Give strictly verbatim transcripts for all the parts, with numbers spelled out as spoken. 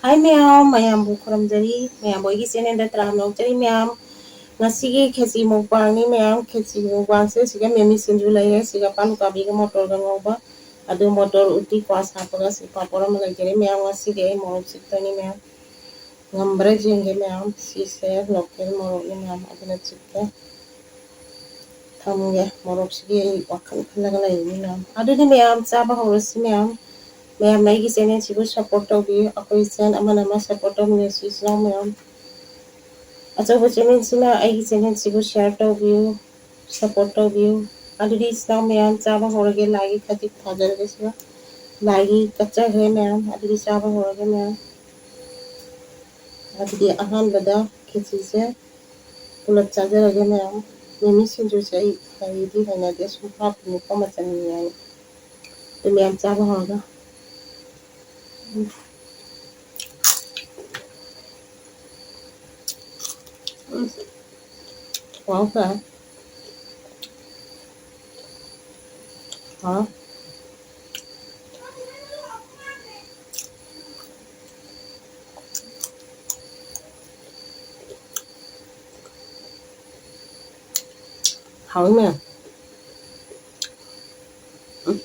ꯍꯥꯏ ꯃꯌꯥꯝ, ꯃꯌꯥꯝꯕꯨ ꯈꯨꯔꯨꯝꯖꯔꯤ꯫ ꯃꯌꯥꯝꯕꯨ ꯑꯩꯒꯤ ꯆꯦꯅꯦꯜꯗ ꯇꯔꯥꯝꯅ ꯑꯣꯛꯆꯔꯤ ꯃꯌꯥꯝ꯫ ꯉꯁꯤꯒꯤ ꯈꯦꯆꯤ ꯃꯨꯛꯕꯥꯡꯅꯤ ꯃꯌꯥꯝ꯫ ꯈꯦꯆꯤ ꯃꯨꯛꯕꯥꯡꯁꯦ ꯁꯤꯗ ꯃꯤꯃꯤ ꯁꯤꯡꯖꯨ ꯂꯩꯔꯦ, ꯁꯤꯒ ꯄꯥꯟ ꯀꯣꯕꯤꯒ ꯃꯣꯇꯣꯔꯒ ꯉꯧꯕ꯫ ꯑꯗꯨ ꯃꯣꯇꯣꯔ ꯎꯇꯤ ꯀ꯭ꯋꯥꯁ ꯍꯥꯞꯄꯒ ꯁꯤ ꯄꯥꯄꯣꯔ ꯑꯃ ꯂꯩꯖꯔꯦ ꯃꯌꯥꯝ꯫ ꯉꯁꯤꯗꯤ ꯑꯩ ꯃꯣꯔꯣꯛ ꯆꯤꯛꯇꯣꯏꯅꯤ ꯃꯌꯥꯝ꯫ ꯉꯝꯕ꯭ꯔꯥ ꯌꯦꯡꯒꯦ ꯃꯌꯥꯝ꯫ ꯁꯤꯁꯦ ꯂꯣꯀꯦꯜ ꯃꯣꯔꯣꯛꯅꯤ ꯃꯌꯥꯝ, ꯑꯗꯨꯅ ꯆꯤꯛꯇꯦ꯫ ꯊꯝꯒꯦ꯫ ꯃꯣꯔꯣꯛꯁꯤꯒꯤ ꯑꯩ ꯋꯥꯈꯜ ꯈꯜꯂꯒ ꯂꯩꯔꯤꯅꯤ ꯃꯌꯥꯝ꯫ ꯑꯗꯨꯗꯤ ꯃꯌꯥꯝ ꯆꯥꯕ ꯍꯧꯔꯁꯤ ꯃꯌꯥꯝ꯫ ꯃꯌꯥꯝꯅ ꯑꯩꯒꯤ ꯆꯦꯅꯦꯜꯁꯤꯕꯨ ꯁꯞꯄꯣꯔꯠ ꯇꯧꯕꯤꯌꯨ꯫ ꯑꯩꯈꯣꯏ ꯆꯦꯅꯦꯜ ꯑꯃꯅ ꯑꯃ ꯁꯞꯄꯣꯔꯠ ꯇꯧꯃꯤꯟꯅꯁꯤ ꯏꯆꯤꯜ ꯏꯅꯥꯎ ꯃꯌꯥꯝ꯫ ꯑꯆꯧꯕ ꯆꯦꯅꯦꯜꯁꯤꯅ ꯑꯩꯒꯤ ꯆꯦꯅꯦꯜꯁꯤꯕꯨ ꯁꯤꯌꯥꯔ ꯇꯧꯕꯤꯌꯨ, ꯁꯞꯄꯣꯔꯠ ꯇꯧꯕꯤꯌꯨ꯫ ꯑꯗꯨꯗꯤ ꯏꯆꯤꯜ ꯏꯅꯥꯎ ꯃꯌꯥꯝ ꯆꯥꯕ ꯍꯧꯔꯒꯦ꯫ ꯂꯥꯏꯒꯤ ꯈꯖꯤꯛ ꯊꯥꯖꯔꯒꯦ ꯁꯤꯒ꯫ ꯂꯥꯏꯒꯤ ꯀꯠꯆꯈ꯭ꯔꯦ ꯃꯌꯥꯝ꯫ ꯑꯗꯨꯗꯤ ꯆꯥꯕ ꯍꯧꯔꯒꯦ ꯃꯌꯥꯝ꯫ ꯑꯗꯨꯗꯤ ꯑꯍꯥꯟꯕꯗ ꯈꯦꯆꯤꯁꯦ ꯄꯨꯂꯞ ꯆꯥꯖꯔꯒꯦ ꯃꯌꯥꯝ꯫ ꯃꯤꯃꯤ ꯁꯤꯡꯖꯨꯁꯦ ꯑꯩ ꯍꯩꯗꯤ ꯍꯩꯅꯗꯦ, ꯁꯨꯝ ꯍꯥꯞꯄꯤꯅꯤꯀꯣ ꯃꯆꯜ ꯃꯌꯥꯝ꯫ ꯑꯗꯨ ꯃꯌꯥꯝ ꯆꯥꯕ ꯍꯧꯔꯒ꯫ ꯎꯝ꯫ ꯎꯝ꯫ ꯍꯥꯎꯈ꯭ꯔꯦ꯫ ꯍꯥꯎ꯫ ꯍꯥꯎꯏ ꯃꯌꯥꯝ꯫ ꯎꯝ꯫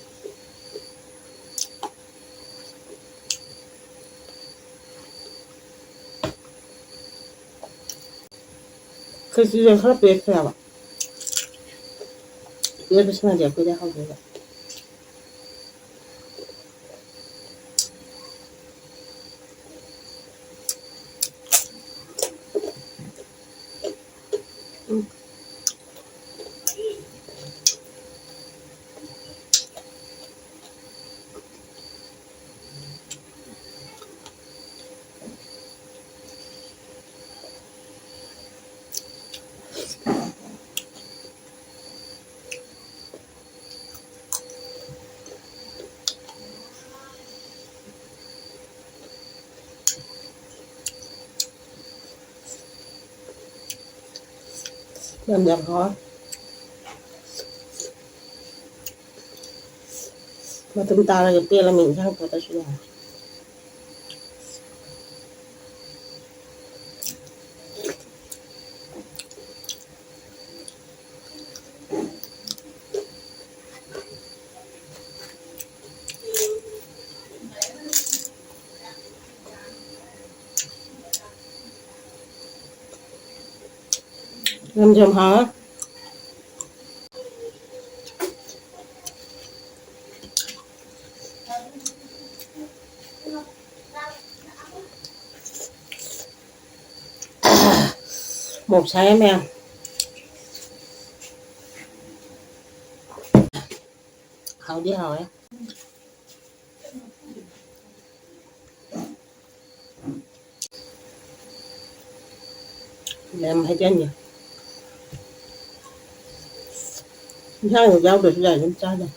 ꯈꯦꯆꯤꯁꯦ ꯈꯔ ꯄꯦꯠꯈ꯭ꯔꯦꯕ꯫ ꯄꯦꯠꯄꯁꯤꯅꯗꯤ ꯑꯩꯈꯣꯏꯗꯤ ꯍꯥꯎꯖꯩꯕ꯫ ꯎꯝ꯫ ꯌꯥꯝ ꯌꯥꯝ ꯍꯥꯎꯋꯦ꯫ ꯃꯇꯨꯝ ꯇꯥꯔꯒ ꯄꯦꯜꯂꯝꯃꯤ ꯏꯟꯁꯥꯡ ꯄꯣꯠꯇꯁꯨ ꯌꯥꯔꯦ꯫ ꯌꯥꯝ ꯌꯥꯝ ꯍꯥꯎꯋꯦ꯫ ꯃꯣꯔꯣꯛ ꯁꯥꯏꯌꯦ ꯃꯌꯥꯝ꯫ ꯍꯥꯎꯗꯤ ꯍꯥꯎꯋꯦ꯫ ꯌꯥꯝ ꯍꯩꯖꯟꯒꯦ꯫ ꯏꯟꯁꯥꯡ ꯌꯥꯎꯗ꯭ꯔꯁꯨ ꯌꯥꯏ, ꯑꯗꯨꯝ ꯆꯥ ꯌꯥꯏ꯫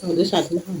ꯍꯥꯎꯗꯣꯏ ꯁꯥꯗꯅ ꯍꯥꯎ꯫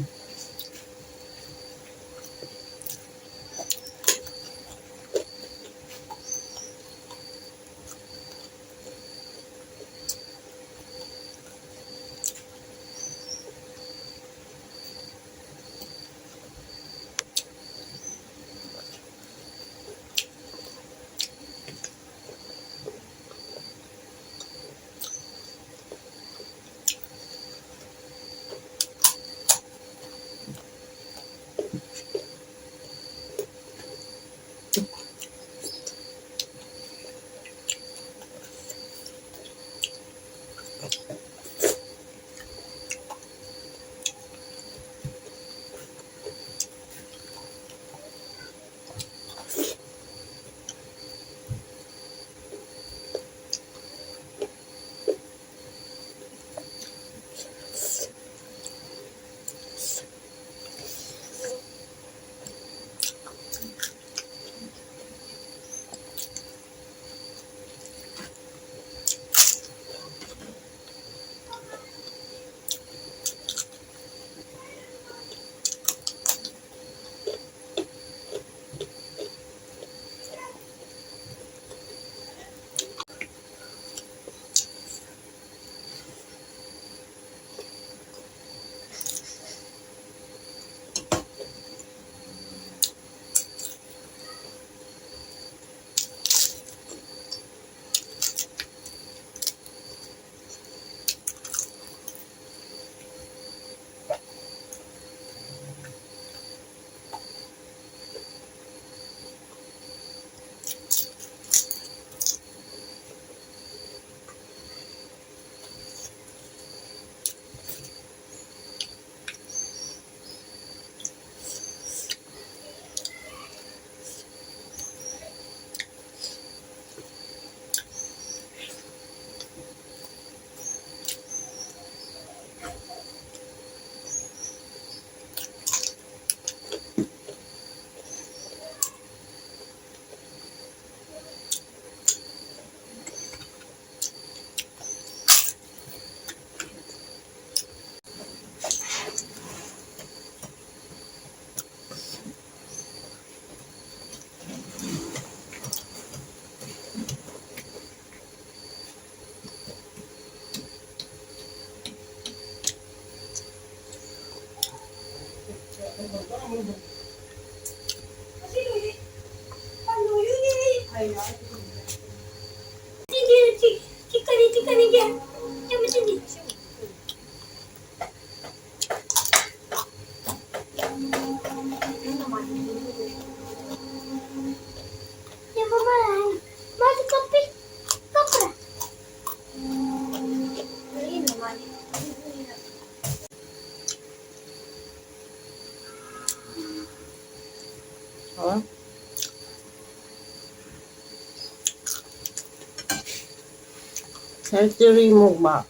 Century mukbang.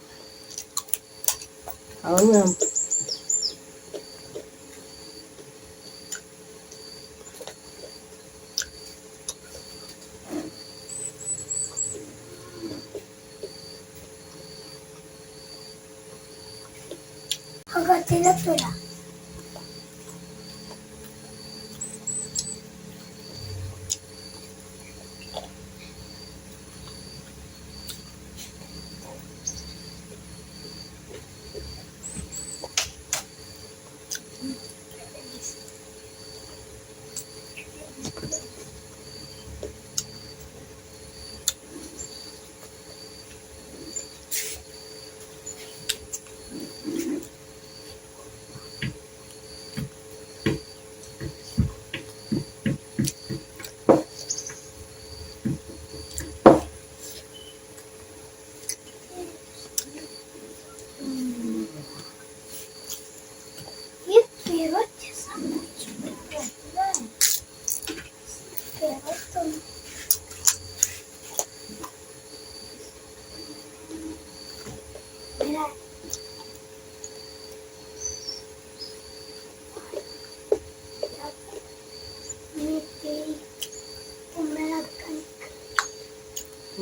ꯍꯥꯎꯅꯤ ꯌꯥꯝ꯫ ꯈꯔ ꯈꯔ ꯊꯤꯜꯂꯛꯇꯣꯏꯔꯥ?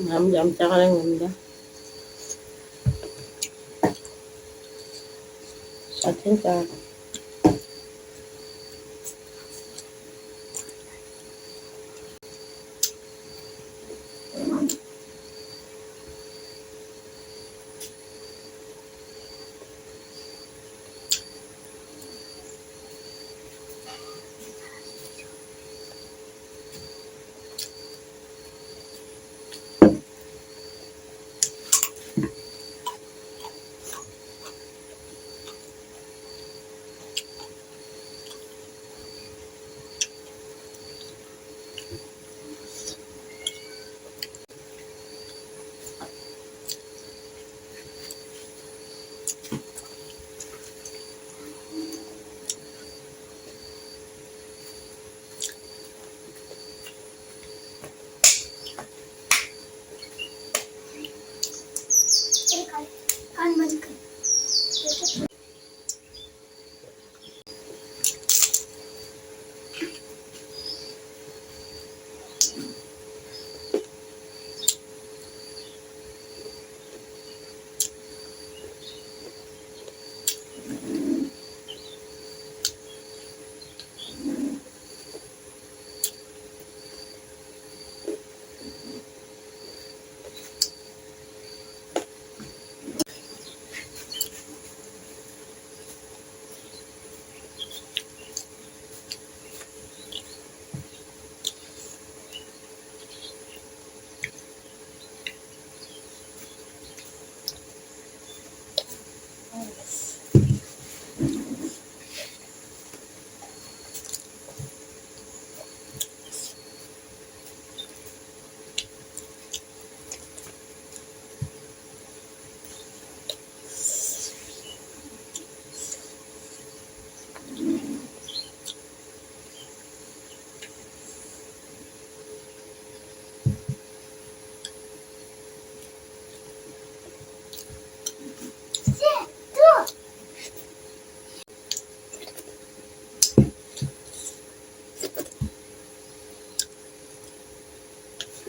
ꯌꯥꯝ ꯌꯥꯝ ꯆꯥꯔꯝꯒꯅꯤꯗ꯫ ꯁꯥꯊꯤꯅ ꯆꯥꯔꯦ꯫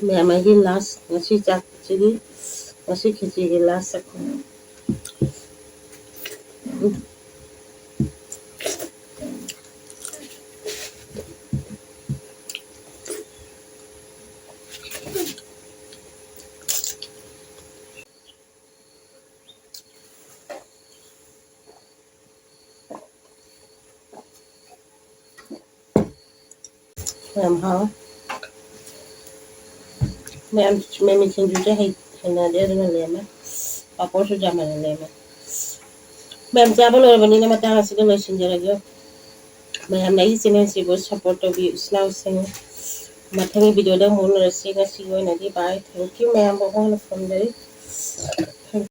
ꯃꯌꯥꯝ ꯑꯩꯒꯤ ꯂꯥꯁ ꯉꯁꯤ ꯆꯥꯛꯁꯤꯗꯤ, ꯉꯁꯤ ꯈꯦꯆꯤꯒꯤ ꯂꯥꯁ ꯆꯥꯛꯈꯨꯝ꯫ ꯌꯥꯝ ꯍꯥꯎꯋꯦ꯫ ꯃꯌꯥꯝ ꯃꯤꯃꯤ ꯁꯤꯡꯖꯨꯁꯦ ꯍꯩ-, ꯍꯩꯅꯗꯦ, ꯑꯗꯨꯅ ꯂꯦꯝꯃꯦ꯫ ꯄꯥꯐꯣꯔꯁꯨ ꯌꯥꯝꯃꯟꯅ ꯂꯦꯝꯃꯦ꯫ ꯃꯌꯥꯝ ꯆꯥꯕ ꯂꯣꯏꯔꯕꯅꯤꯅ ꯃꯇꯥꯡ ꯑꯁꯤꯗ ꯂꯣꯏꯁꯤꯟꯖꯔꯒꯦ꯫ ꯃꯌꯥꯝꯅ ꯑꯩꯒꯤ ꯆꯦꯅꯦꯜꯁꯤꯕꯨ ꯁꯞꯄꯣꯔꯠ ꯇꯧꯕꯤꯌꯨ, ꯏꯆꯤꯟ ꯏꯅꯥꯎꯁꯤꯡ꯫ ꯃꯊꯪꯒꯤ ꯚꯤꯗꯤꯑꯣꯗ ꯑꯃꯨꯛ ꯎꯅꯔꯁꯤ꯫ ꯉꯁꯤꯒꯤ ꯑꯣꯏꯅꯗꯤ ꯕꯥꯏ꯫ Thank you ꯃꯌꯥꯝꯕꯨ ꯑꯃꯨꯛ ꯍꯟꯅ ꯐꯝꯖꯔꯤ꯫